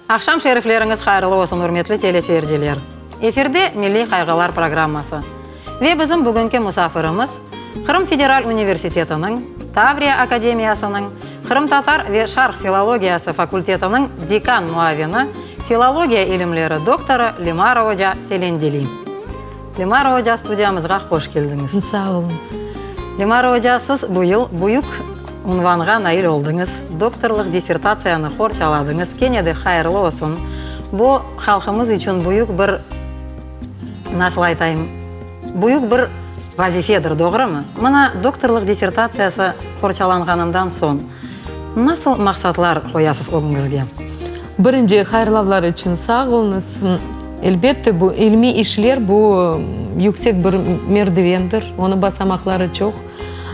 Aqşam şerifleriñiz hayırlı olsun, ürmetli teleseyirciler! Efirde Milliy qayğılar programması. Ve bizim bugünki musafirimiz, Qırım federal universitetiniñ Tavriya akademiyasınıñ qırımtatar ve şarq filologiyası fakultetiniñ dekan muavini, filologiya ilimleri doktorı Lemara oca Selendili. Lemara oca, studiyamızğa hoş keldiñiz. Sağ oluñız. Lemara oca, siz bu yıl büyük unvanğa nail oldıñız, doktorlıq dissertatsiyanı qorçaladıñız, kene de hayırlı olsun. Bu, halqımız içün büyük bir, nasıl aytayım, büyük bir vazifedir, doğrumı? Mına, doktorlıq dissertatsiyası qorçalanğanından soñ, nasıl maqsatlar qoyasız ögüñizge? Birinci hayırlavlar içün sağ oluñız. Elbette, bu ilmiy işler, bu yüksek bir merdivendir, onıñ basamaqları çoq.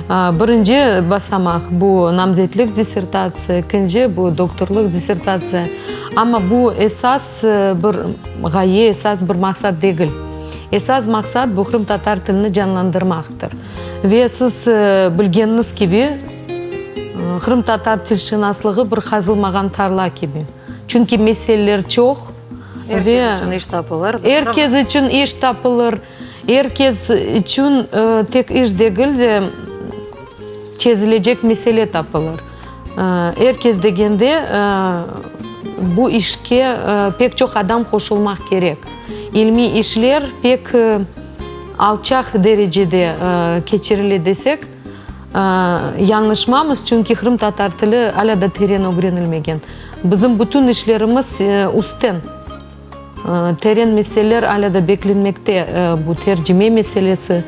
Birinci basamaq, bu namzetlik dissertatsiya, ekinci, bu doktorlıq dissertatsiya. Amma bu esas bir ğaye, esas bir maqsat degil. Esas maqsat, bu qırımtatar tilini canlandırmaqtır. Ve siz bilgeniñiz kibi, qırımtatar tilşınaslığı bir qazılmağan tarla kibi. Çünki meseleler çoq. Er kes içün iş tapılır. Er kes içün iş tapılır. Er kes içün tek iş degil de, çezilecek mesele tapılır. Er kes degende, bu işke pek çoq adam qoşulmaq kerek. İlmiy işler pek alçaq derecede keçirile desek, yañlışmamız, çünki qırımtatar tili alâ da teren ögrenilmegen. Bizim bütün işlerimiz üstten. Teren meseleler alâ da beklenmekte, bu tercime meselesi,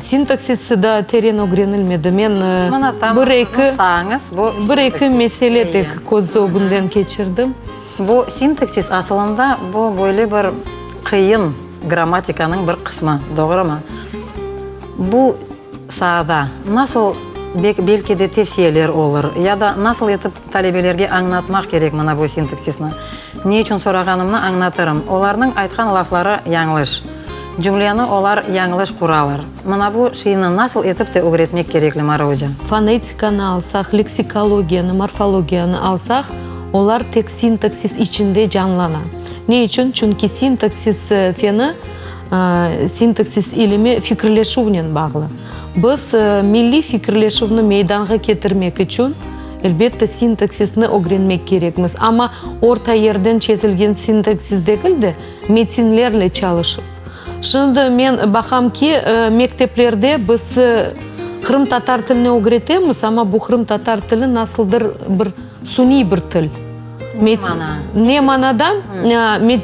sintaksisi da teren ögrenilmedi. Men bir-eki, bir-eki mesele tek köz ögünden keçirdim. Bu sintaksis asılında bu böyle bir qıyın grammatikanıñ bir qısmı, doğrumı? Bu saada nasıl, belki de tevsiyeler olur ya da nasıl etip talebelerge añlatmaq kerek mına bu sintaksisni? Ne içün sorağanımnı añlatırım. Olarnıñ aytqan lafları yañlış. Cümleni olar yañlış quralar. Mına bu şeyni nasıl etip te ögretmek kerek, Lemara oca? Fonetikanı alsaq, leksikologiyanı, morfologiyanı alsaq, olar tek sintaksis içinde canlana. Ne içün? Çünki sintaksis feni, sintaksis ilimi fikirleşüvnen bağlı. Biz milliy fikirleşüvni meydanğa ketirmek içün, Elbette, sintaksisni ögrenmek kerekmiz, amma orta yerden çezilgen sintaksis degil de, metinlerle çalışıp. Şimdi men baqam ki, mekteplerde biz qırımtatar tilini ögretemiz, amma bu qırımtatar tili nasıldır bir suniy bir til. Ne mana? Ne manada?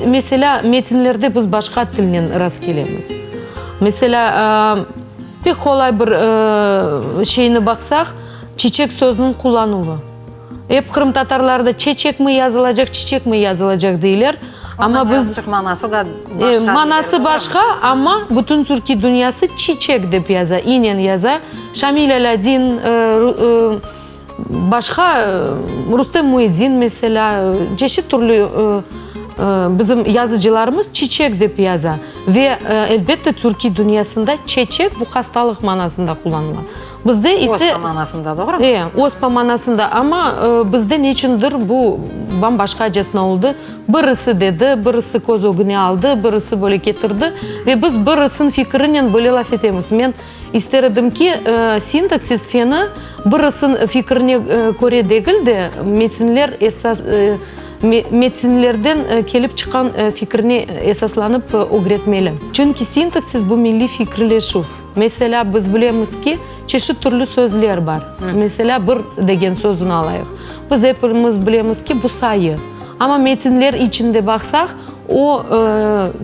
Meselâ, metinlerde biz başqa tilnen rastkelemiz. Meselâ, pek qolay bir şeyni baqsaq, Çiçek sözüniñ qullanuvı. Ep qırımtatarlarda çeçekmi yazılacaq, çiçekmi yazılacaq deyler. Amma biz. Onıñ azıcıq manası da başqa. Manası başqa, amma bütün türkiy dünyası çiçek dep yaza, inen yaza. Şamil Alâdin, başqa Rustem Muedin, meselâ, çeşit türlü bizim yazıcılarımız çiçek dep yaza. Ve, elbette, türkiy dünyasında çeçek bu hastalıq manasında qullanıla. Bizde ise. Ospa manasında, doğrumı? E, ospa manasında, amma bizde neçündir bu bam-başqacasına oldı. Birisi dedi, birisi köz ögüne aldı, birisi böyle ketirdi ve biz birisiniñ fikirinen böyle laf etemiz. Men ister edim ki, sintaksis feni birisiniñ fikirine köre degil de, metinler esas, metinlerden kelip çıqqan fikirine esaslanıp ögretmeli. Çünki sintaksis bu milliy fikirleşüv. Meselâ, biz bilemiz ki, çeşit türlü sözler bar. Meselâ, bir degen sözüni alayıq. Biz epimiz bilemiz ki, bu sayı. Amma metinler içinde baqsaq, o,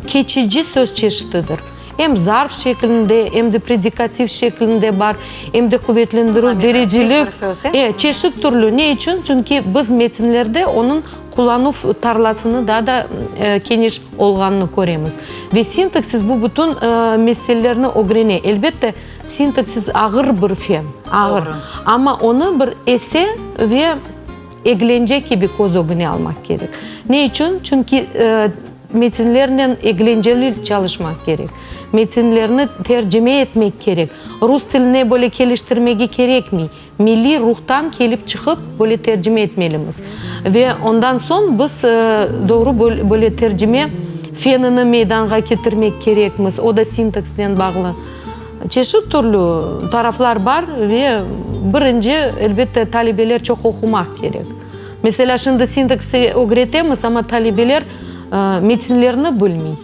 keçici söz çeşitidir. Em zarf şeklinde, em de predikativ şeklinde bar, em de quvetlendirüv, derecelik. E, çeşit türlü. Ne içün? Çünki biz metinlerde onıñ Qullanuv tarlasını daa da keniş olğanını köremiz. Ve sintaksis bu bütün meselelerni ögrene. Elbette, sintaksis ağır bir fen, ağır. Amma onı bir ese ve eglence kibi köz ögüne almaq kerek. Ne içün? Çünki. Metinlernen eglenceli çalışmaq kerek. Metinlerni tercime etmek kerek. Rus tiline böyle keliştirmege kerekmey. Milliy ruhtan kelip çıqıp, böyle tercime etmelimiz. Ve ondan soñ biz doğru böyle tercime fenini meydanğa ketirmek kerekmiz, o da sintaksnen bağlı. Çeşit türlü taraflar bar ve birinci, elbette, talebeler çoq oqumaq kerek. Meselâ, şimdi sintaksi ögretemiz, amma talebeler metinlerni bilmey,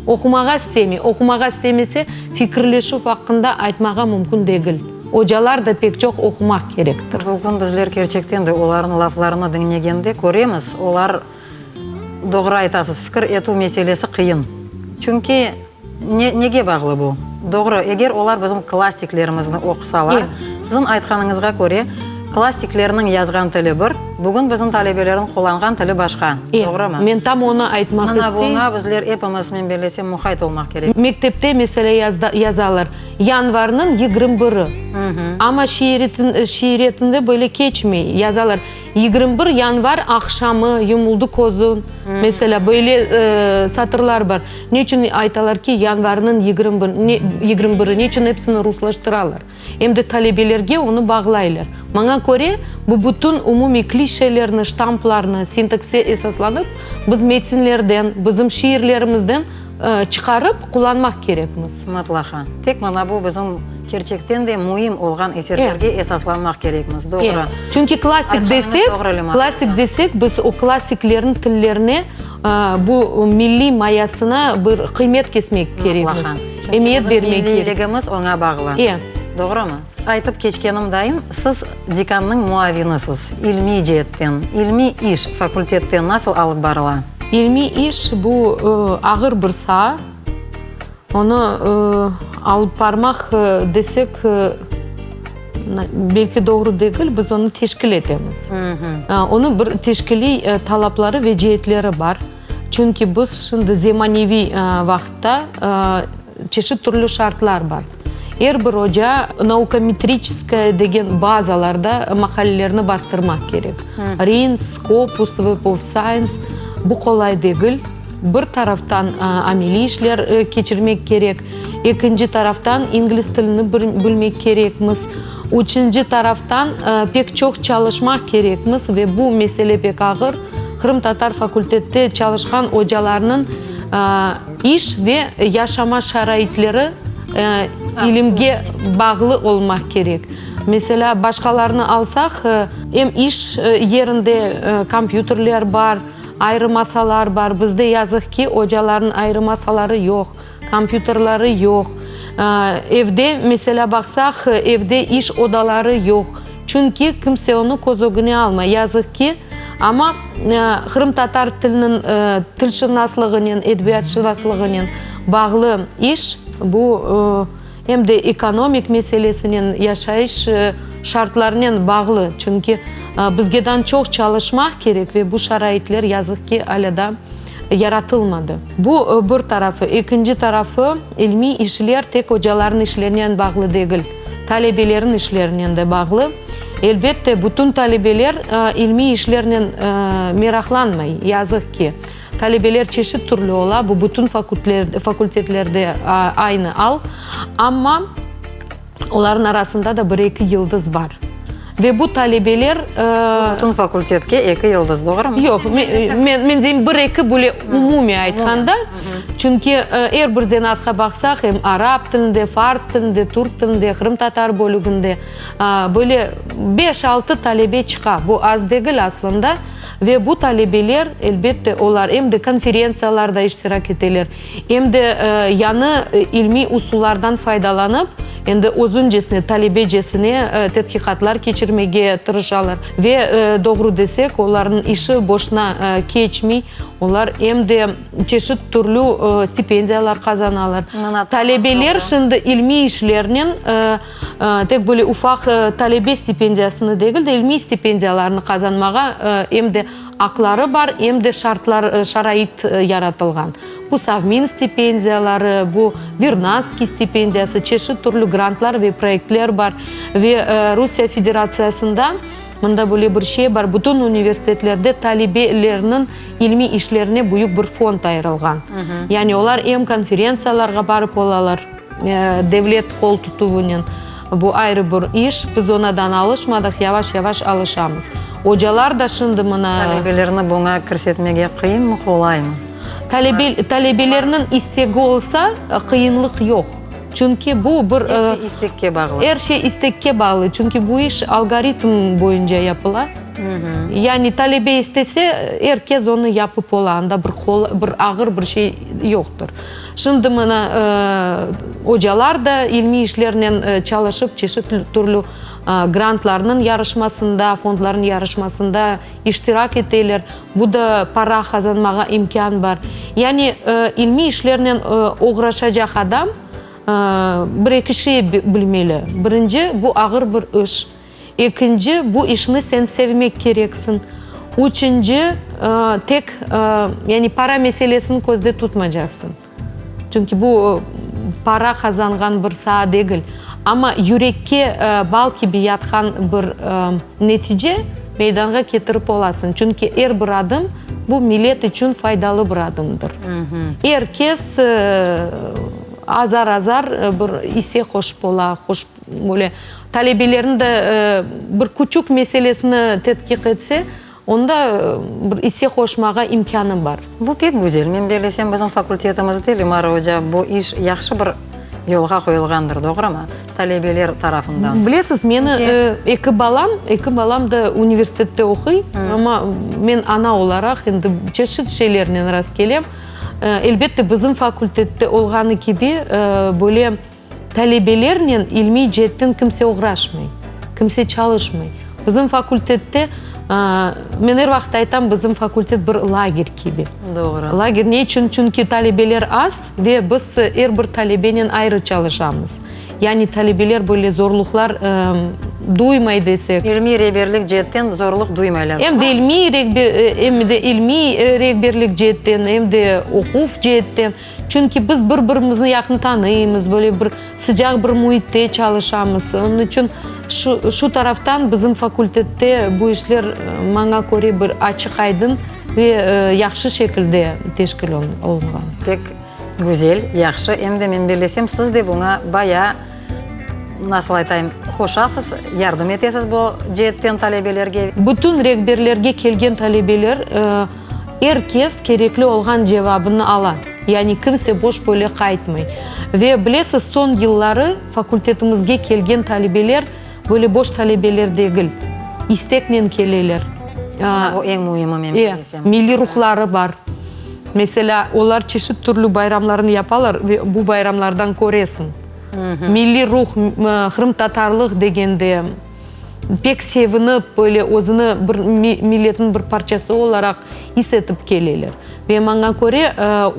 oqumağa istemey. Oqumağa istemese, fikirleşüv aqqında aytmağa mümkün degil. Ocalar da pek çoq oqumaq kerektir. Bugün bizler kerçekten de olarnıñ laflarını diñlegende köremiz, olar, doğru aytasız, fikir etüv meselesi qıyın. Çünki ne, nege bağlı bu? Doğru, eger olar bizim klassiklerimizni oqusalar, siziñ aytqanıñızğa köre, klassiklerniñ yazğan tili bir, bugün bizim talebelerniñ qullanğan tili başqa, doğrumı? Men tam onı aytmaq Mına isteyim. buña bizler epimiz, men bellesem, muqayt olmaq kerek. Mektepte, meselâ, yazalar, Yanvarnıñ 21-i. Amma şiiretinde böyle keçmey. Yazalar, 21 yanvar aqşamı yumuldı közüm. Meselâ, böyle satırlar bar. Ne içün aytalar ki, yanvarnıñ 21-i? Ne içün epsini ruslaştıralar? Em de talebelerge onı bağlaylar. Maña köre, bu bütün umumiy klişelerni, ştamplarnı, sintakse esaslanıp, biz metinlerden, bizim şiirlerimizden çıqarıp qullanmaq kerekmiz. Mıtlaqa. Tek mana bu bizim kerçekten de müim olğan eserlerge esaslanmaq kerekmiz. Doğru. Çünki klassik desek, klassik desek, biz o klassiklerniñ tillerine, bu milliy mayasına bir qıymet kesmek kerekmiz. Mıtlaqa. Emiyet bermek kerek. Milliyligimiz oña bağlı. Doğrumı? Aytıp keçkenim dayın, siz dekannıñ muavinisiz, ilmiy ceetten. İlmiy iş fakultette nasıl alıp barıla? İlmiy iş, bu ağır bir saa. Onı alıp barmaq desek, belki doğru degil, biz onı teşkil etemiz. Onıñ bir teşkiliy talapları ve ceetleri bar. Çünki biz şimdi zemaneviy vaqıtta çeşit türlü şartlar bar. Er bir oca naukometriçeskaya degen bazalarda maqalelerni bastırmaq kerek. RINS, Scopus, Web of Science, bu qolay degil. Bir taraftan ameliy işler keçirmek kerek, ekinci taraftan ingliz tilini bilmek kerekmiz, üçünci taraftan pek çoq çalışmaq kerekmiz ve bu mesele pek ağır. Qırımtatar fakultette çalışqan ocalarnıñ iş ve yaşama şaraitleri ilimge bağlı olmaq kerek. Meselâ, başqalarnı alsaq, em iş yerinde kompyuterler bar, ayrı masalar bar. Bizde, yazıq ki, ocalarnıñ ayrı masaları yoq, kompyuterleri yoq. Evde, meselâ, baqsaq, evde iş odaları yoq. Çünki kimse onı köz ögüne almay, yazıq ki. Amma qırımtatar tiliniñ tilşınaslığınen, edebiyatşınaslığınen bağlı iş, bu em de ekonomik meselesinen, yaşayış şartlarınen bağlı. Çünki bizgedan çoq çalışmaq kerek ve bu şaraitler, yazıq ki, alâ da yaratılmadı. Bu bir tarafı. Ekinci tarafı, ilmiy işler tek ocalarnıñ işlerinen bağlı degil, talebelerin işlerinen de bağlı. Elbette, bütün talebeler ilmiy işlernen meraqlanmay, yazıq ki. Talebeler çeşit türlü ola, bu bütün fakultetlerde aynı al, amma olarnıñ arasında da bir-eki yıldız bar. Ve bu talebeler... Bütün fakultetke eki yıldız, doğrumı? Yoq, men deyim bir-eki, böyle umumiy aytqanda. Çünki er bir zenaatqa baqsaq, em arap tilinde, fars tilinde, türk tilinde, qırımtatar bölüginde böyle beş-altı talebe çıqa. Bu az degil aslında. Ve bu talebeler, elbette, olar em de konferentsiyalarda iştirak eteler, Em de yañı ilmiy usullardan faydalanıp, endi özüncesine, talebecesine tedqiqatlar keçirmege tırışalar. Ve doğru desek, olarnıñ işi boşuna keçmey, olar em de çeşit türlü stipendiyalar qazanalar. Talebeler şimdi ilmiy işlernen, tek böyle ufaq talebe stipendiyasını degil de, ilmiy stipendiyalarnı qazanmağa em de Aqları bar, em de şartlar, şarait yaratılğan. Bu Savmin stipendiyaları, bu Vernadskiy stipendiyası, çeşit türlü grantlar ve proyektler bar. Ve Rusiye Federatsiyasında. Mında böyle bir şey bar, bütün universitetlerde talebelerniñ ilmiy işlerine büyük bir fond ayırılğan. Yani olar em konferentsiyalarğa barıp olalar, devlet qol tutuvınen, bu ayrı bir iş, biz onadan alışmadıq, yavaş-yavaş alışamız. Ocalar da şimdi mına. Talebelerni buña kirsetmege qıyınmı, qolaymı? Talebelerniñ istegi olsa, qıyınlıq yoq. Çünki bu bir. Er şey istekke bağlı. Er şey istekke bağlı, çünki bu iş algoritm boyunca yapıla. Yani talebe istese, er kes onı yapıp ola, anda bir bir ağır bir şey yoqtır. Şimdi mına ocalar da ilmiy işlernen çalışıp, çeşit türlü grantlarnıñ yarışmasında, fondlarnıñ yarışmasında iştirak eteler. Bu da para qazanmağa imkân bar. Yani ilmiy işlernen oğraşacaq adam bir-eki şey bilmeli. Birinci, bu ağır bir iş. Ekinci, bu işni sen sevmek kereksiñ. Üçünci, tek yani para meselesini közde tutmacaqsıñ. Çünki bu para qazanğan bir saa degil. Amma yürekke bal kibi yatqan bir netice meydanğa ketirip olasıñ. Çünki er bir adım, bu millet içün faydalı bir adımdır. Er kes azar-azar bir isse qoşıp ola, qoşıp böyle talebelerniñ de bir küçük meselesini tedqiq etse, Onda bir isse qoşmağa imkânı bar. Bu pek güzel. Men bellesem, bizim fakultetimizde, Lemara oca, bu iş yahşı bir yolğa qoyulğandır, doğrumı? Talebeler tarafından. Bilesiz, meni eki balam, eki balam da universitette oquy, amma men ana olaraq endi çeşit şeylernen rastkelem. Elbette, bizim fakultette olğanı kibi, böyle Talebelernen ilmiy ceetten kimse oğraşmay, kimse çalışmay. Bizim fakultette, men er vaqıt aytam, bizim fakultet bir lager kibi. Doğru. Lager ne içün? Çünki talebeler az ve biz er bir talebenen ayrı çalışamız. Yani talebeler böyle zorluqlar duymay desek. İlmiy reberlik ceetten zorluq duymaylar. Em de ilmiy em de ilmiy rehberlik ceetten, em de oquv ceetten. Çünki biz bir-birimizni yaqın tanıymız, böyle bir sıcaq bir müitte çalışamız. Onıñ içün şu, şu taraftan bizim fakultette bu işler, maña köre, bir açıq-aydın ve yahşı şekilde teşkil olunğan. Pek güzel, yahşı. Em de men bellesem, siz de buña bayağı, nasıl aytayım, qoşasız, yardım etesiz bu ceetten talebelerge. Bütün rehberlerge kelgen talebeler Er kes kerekli olğan cevabını ala, yani kimse boş böyle qaytmay. Ve bilesiz, soñ yılları fakultetimizge kelgen talebeler böyle boş talebeler degil, isteknen keleler. Mına bu eñ müimi, men bilesem. Milliy ruhları bar. Meselâ, olar çeşit türlü bayramlarnı yapalar ve bu bayramlardan köresiñ. Milliy ruh, qırımtatarlıq degende. Pek sevinip, böyle özüni bir milletniñ bir parçası olaraq is etip keleler. Ve maña köre,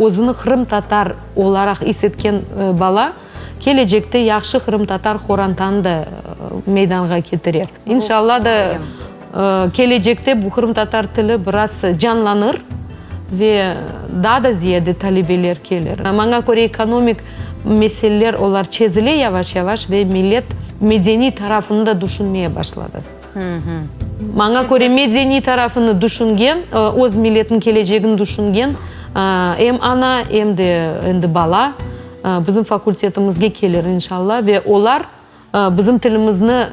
özüni qırımtatar olaraq is etken bala, kelecekte yahşı qırımtatar qorantanı da meydanğa ketirer. İnşallah da kelecekte bu qırımtatar tili biraz canlanır ve daa da ziyade talebeler kelir. Maña köre, ekonomik meseleler olar çezile yavaş-yavaş ve millet medeniy tarafını da düşünmeye başladı. Maña köre, medeniy tarafını düşüngen, öz milletiniñ kelecegini düşüngen em ana, em de endi bala bizim fakultetimizge kelir, inşallah, ve olar Bizim tilimizni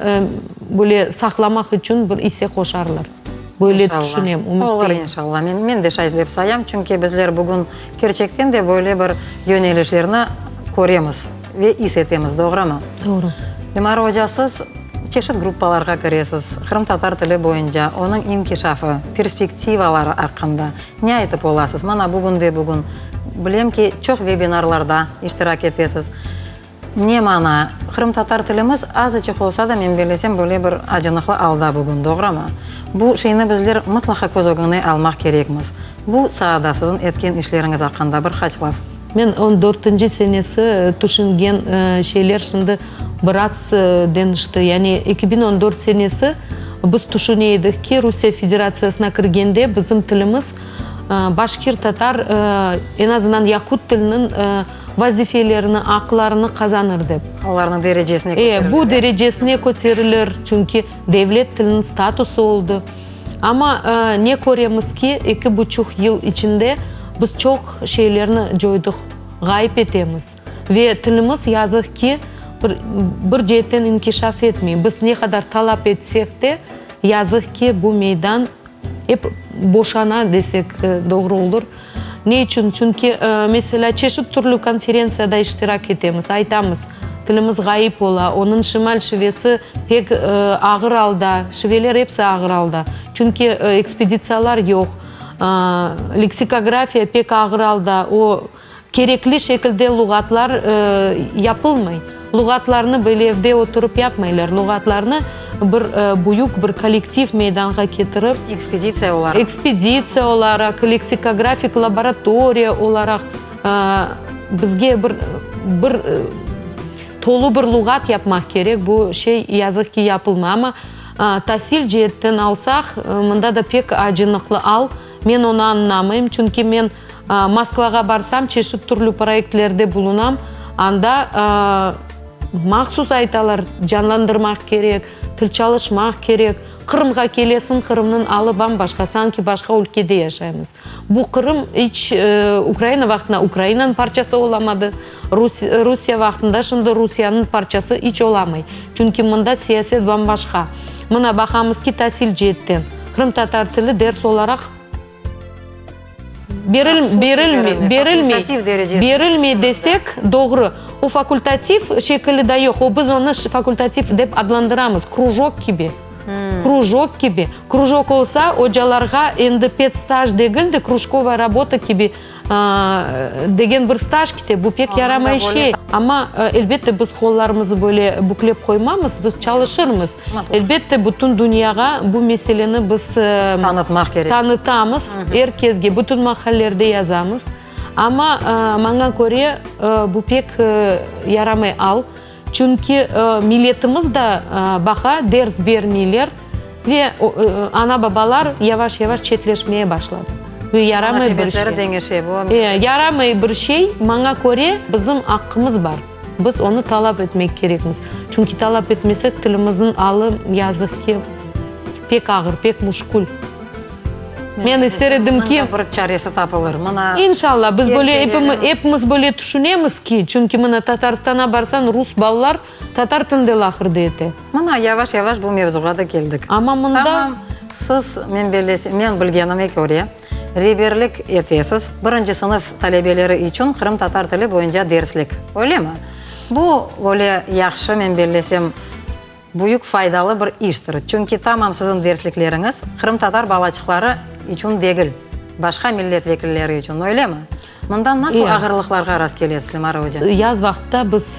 böyle saqlamaq içün bir isse qoşarlar. Böyle tüşünem, ümütteyim. Olur, inşallah. Men, men de şay dep sayam, çünki bizler bugün kerçekten de böyle bir yönelişlerni köremiz ve is etemiz, doğrumı? Doğru. Lemara oca, siz çeşit gruppalarğa kiresiz, qırımtatar tili boyunca, onıñ inkişafı, perspektivaları aqqında ne aytıp olasız? Mana bugünde-bugün bilem ki, çoq vebinarlarda iştirak etesiz. Ne mana? Qırımtatar tilimiz azaçıq olsa da, men bellesem, böyle bir acınıqlı alda bugün, doğrumı? Bu şeyni bizler mıtlaqa köz ögüne almaq kerekmiz. Bu saada siziñ etken işleriñiz aqqında bir qaç laf. Men on dörtünci senesi tüşüngen şeyler şimdi biraz deñişti. Yani 2014 senesi biz tüşüne edik ki, Rusiye Federatsiyasına kirgende bizim tilimiz. Başkir, tatar, eñ azından yakut tiliniñ vazifelerini, aqlarını qazanır dep. Olarnıñ derecesine köterilir. E, bu derecesine köterilir, çünki devlet tiliniñ statusı oldı. Amma ne köremiz ki, eki buçuq yıl içinde biz çoq şeylerni coydıq, ğayıp etemiz. Ve tilimiz, yazıq ki, bir, bir ceetten inkişaf etmey. Biz ne qadar talap etsek de, yazıq ki, bu meydan ep boşana desek doğru olur. Ne içün? Çünki, meselâ, çeşit türlü konferentsiyada iştirak etemiz, aytamız, tilimiz ğayıp ola, onıñ şimal şivesi pek ağır alda, şiveler episi ağır alda, çünki ekspeditsiyalar yoq, leksikografiya pek ağır alda, o, Kerekli şekilde luğatlar yapılmay. Luğatlarnı böyle evde oturıp yapmaylar. Luğatlarnı bir büyük bir kollektiv meydanğa ketirip. Ekspeditsiya olaraq. Ekspeditsiya olaraq, leksikografik laboratoriya olaraq bizge bir bir tolu bir luğat yapmaq kerek. Bu şey, yazıq ki, yapılmay. Amma tasil ceetten alsaq, mında da pek acınıqlı al. Men onı añlamayım, çünki men Moskvağa barsam, çeşit türlü proyektlerde bulunam, anda mahsus aytalar, canlandırmaq kerek, til çalışmaq kerek. Qırımğa kelesiñ, Qırımnıñ alı bam-başqa, sanki başqa ülkede yaşaymız. Bu Qırım iç Ukraina vaqtında Ukrainanıñ parçası olamadı, Rusiye vaqtında şimdi Rusiyeniñ parçası iç olamay. Çünki mında siyaset bam-başqa. Mına baqamız ki, tasil ceetten qırımtatar tili ders olaraq berilmey, berilmey, berilmey desek, doğru. O fakultativ şekili da yoq, o biz onı fakultativ dep adlandıramız, krujok kibi, krujok kibi. Krujok olsa, ocalarğa endi pedstaj degil de, krujkovaya rabota kibi degen bir staj kete, bu pek yaramay şey. Amma, elbette, biz qollarımıznı böyle büklep qoymamız, biz çalışırmız. Elbette, bütün dünyağa bu meseleni biz Tanıtmaq kerek. Tanıtamız, er kesge, bütün mahallerde yazamız. Amma, maña köre, bu pek yaramay al. Çünki milletimiz da baqa, ders bermeyler ve ana-babalar yavaş-yavaş çetleşmeye başladı. Bu yaramay bir şey. Munasebetleri deñişe, bu. Yaramay bir şey, maña köre, bizim aqqımız bar. Biz onı talap etmek kerekmiz. Çünki talap etmesek, tilimizniñ alı, yazıq ki, pek ağır, pek muşkül. Men ister edim ki. Bunıñ da bir çaresi tapılır. Mına. İnşallah, biz böyle epimiz böyle tüşünemiz ki, çünki mına Tatarstana barsañ, rus balalar tatar tilinde laqırdı ete. Mına yavaş-yavaş bu mevzuğa da keldik. Amma mında. Tamam, siz, men bellesem, men bilgenime köre, reberlik etesiz birinci sınıf talebeleri içün qırımtatar tili boyunca derslik. Öylemi? Bu öyle yahşı, men bellesem, Büyük faydalı bir iştir, çünki tamam siziñ derslikleriñiz qırımtatar balaçıqları içün degil, başqa millet vekilleri içün, öylemi? Mından nasıl ağırlıqlarğa rast kelesiz, Lemara oca? Yaz vaqıtta biz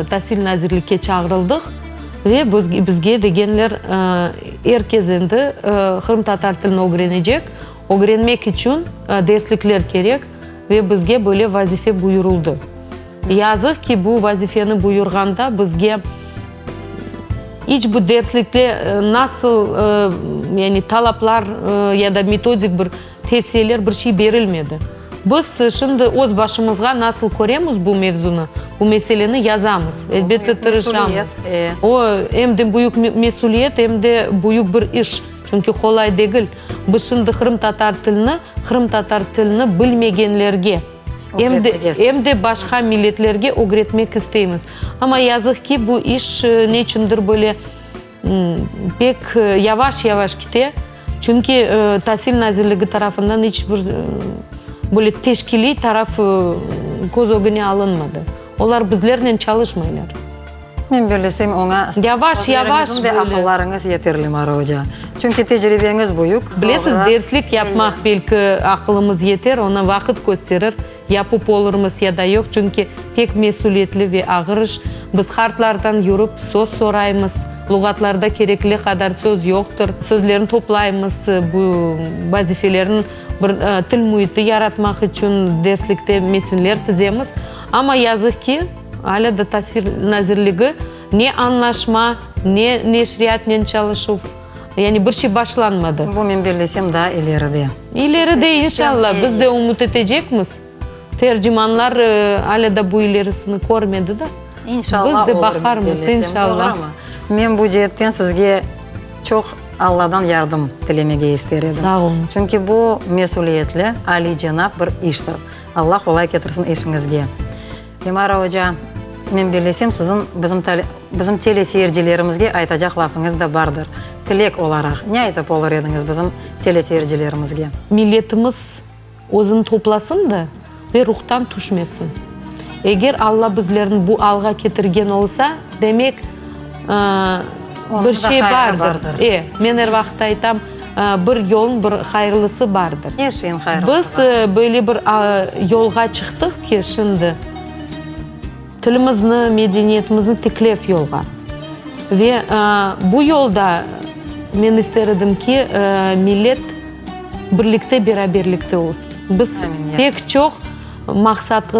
Tasil nazirlikke çağırıldıq ve bizge degenler, er kes endi qırımtatar tilini ögrenecek, ögrenmek içün derslikler kerek ve bizge böyle vazife buyurıldı. Yazıq ki, bu vazifeni buyurğanda bizge iç bu derslikte nasıl, yani talaplar ya da metodik bir tevsiyeler, bir şey berilmedi. Biz şimdi öz başımızğa nasıl köremiz bu mevzunı, bu meseleni yazamız, elbette tırışamız. O, em de büyük mesüliyet, em de büyük bir iş, çünki qolay degil. Biz şimdi qırımtatar tilini qırımtatar tilini bilmegenlerge, Em de, em de başqa milletlerge ögretmek isteymiz. Amma yazıq ki, bu iş neçündir böyle pek yavaş-yavaş kite. Çünki Tasil nazirligi tarafından iç bir böyle teşkiliy taraf köz ögüne alınmadı. Olar bizlernen çalışmaylar. Men bellesem, oña Yavaş, yavaş özleriñizniñ de aqıllarıñız yeter, Lemara oca. Çünki tecribeñiz büyük. Bilesiz, derslik yapmaq belki aqılımız yeter, onı vaqıt kösterir, yapıp olurmız ya da yoq, çünki pek mesüliyetli ve ağır iş. Biz qartlardan yürip söz soraymız, luğatlarda kerekli qadar söz yoqtır, sözlerni toplaymız, bu vazifelerniñ bir til müiti yaratmaq içün derslikte metinler tizemiz. Amma yazıq ki, Alâ da Tasil nazirligi ne añlaşma, ne neşriyatnen çalışuv. Yani bir şey başlanmadı. Bu, men bellesem, daa ileride. İleride, inşallah, biz de ümüt etecekmiz. Tercimanlar alâ da bu ilerisini körmedi da. İnşallah Biz de olur, men baqarmız, bellesem, inşallah. Doğrumı? Men bu ceetten sizge çoq Alladan yardım tilemege ister edim. Sağ oluñız. Çünki bu mesüliyetli, alicenap bir iştir. Allah qolay ketirsin işiñizge. Lemara oca, men bellesem, siziñ bizim bizim teleseyircilerimizge aytacaq lafıñız da bardır. Tilek olaraq ne aytıp olur ediñiz bizim teleseyircilerimizge? Milletimiz özüni toplasın da ve ruhtan tüşmesin. Eger Alla bizlerni bu alğa ketirgen olsa, demek, bir şey bardır. E, men er vaqıt aytam, bir yolun bir hayırlısı bardır. Er şeyin hayırlısı Biz böyle bir yolğa çıqtıq ki, şimdi tilimizni, medeniyetimizni tiklev yolğa. Ve bu yolda men ister edim ki, millet birlikte, beraberlikte olsun. Biz pek çoq maqsat,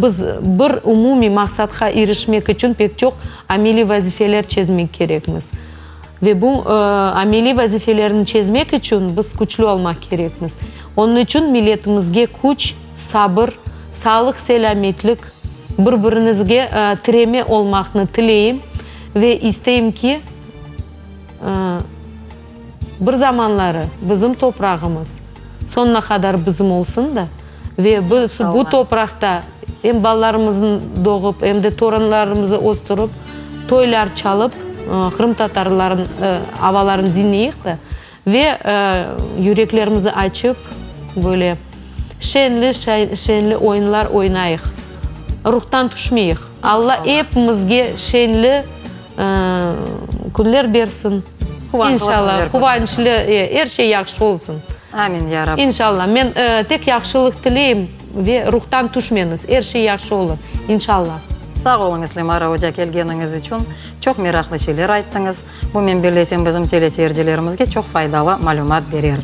biz bir umumiy maqsatqa irişmek içün pek çoq ameliy vazifeler çezmek kerekmiz. Ve bu ameliy vazifelerni çezmek içün biz küçlü olmaq kerekmiz. Onıñ içün milletimizge küç, sabır, sağlıq-selâmetlik, bir-birinizge tireme olmaqnı tileyim ve isteyim ki, bir zamanları bizim toprağımız soñuna qadar bizim olsun da ve biz bu topraqta em balalarımıznı doğıp, em de torunlarımızı östürip, toylar çalıp, qırımtatarların avalarını diñleyik de ve yüreklerimizi açıp, böyle şenli, şenli oyunlar oynayıq. Ruhtan tüşmeyik. Alla epimizge şenli künler bersin. İnşallah, quvançlı, er şey yahşı olsun. Amin, ya Rabbi. İnşallah. Men tek yahşılıq tileyim ve ruhtan tüşmeñiz. Er şey yahşı olur. İnşallah. Sağ oluñız, Lemara oca, kelgeniñiz içün. Çoq meraqlı şeyler ayttıñız. Bu, men bellesem, bizim teleseyircilerimizge çoq faydalı malümat berer.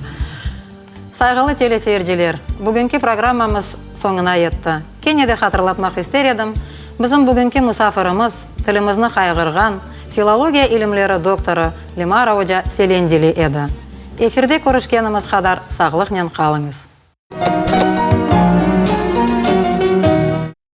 Sayğılı teleseyirciler, bugünki programmamız soñuna yetti. Kene de hatırlatmaq ister edim, bizim bugünki musafirimiz, tilimizni qayğırğan, filologiya ilimleri doktorı Lemara oca Selendili edi. Efirde körüşkenimiz qadar sağlıqnen qalıñız.